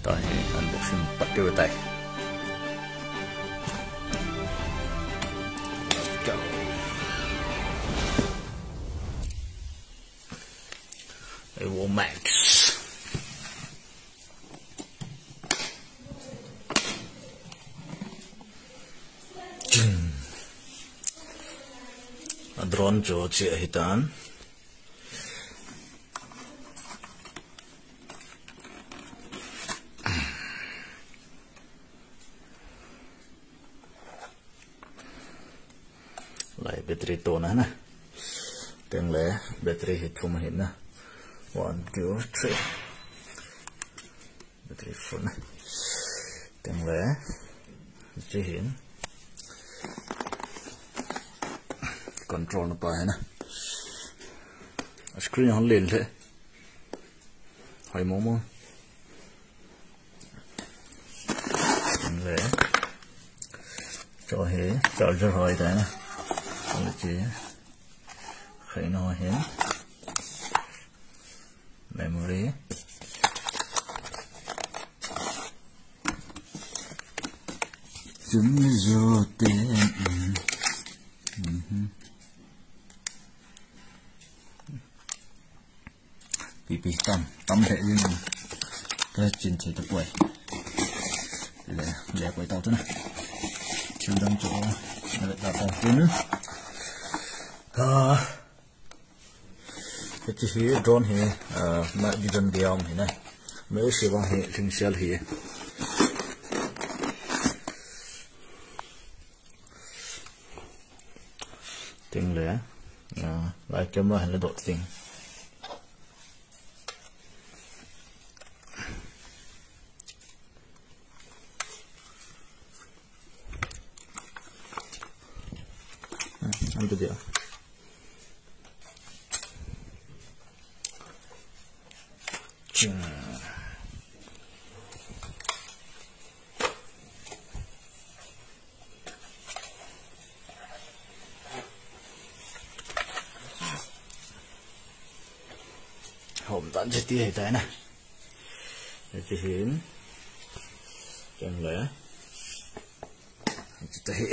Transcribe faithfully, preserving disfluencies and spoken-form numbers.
Tahi, unboxing pat keu tai. Let's go. Evo Max. A drone chu chu ahi tan. Lai battery tona na. Tengle battery hi thum ahi na. One, two, three. Battery full na. Tengle. Hiche hin. Control na pa ahi na. Screen hon len le. Hoi momo. Le. Cho hi charger hoi ta na. Cho hi. Khai no hi. Memory. Chun jo te. Mhm. Pi pi tam, tam le jing. Ka chin thei tapoi. Le, le koi tau tuna. Thil dang chu, na le tau tau tun. Ah, hiche hi drone hi, ah, night vision dia um hi na. Mei se vang hi, lhing sel hi. Tengle, ah, lai camera hin le dot ting. Antu dia. Ching. Hom tan che ti hei tai na. Che hin. Tengle. Che ta hi.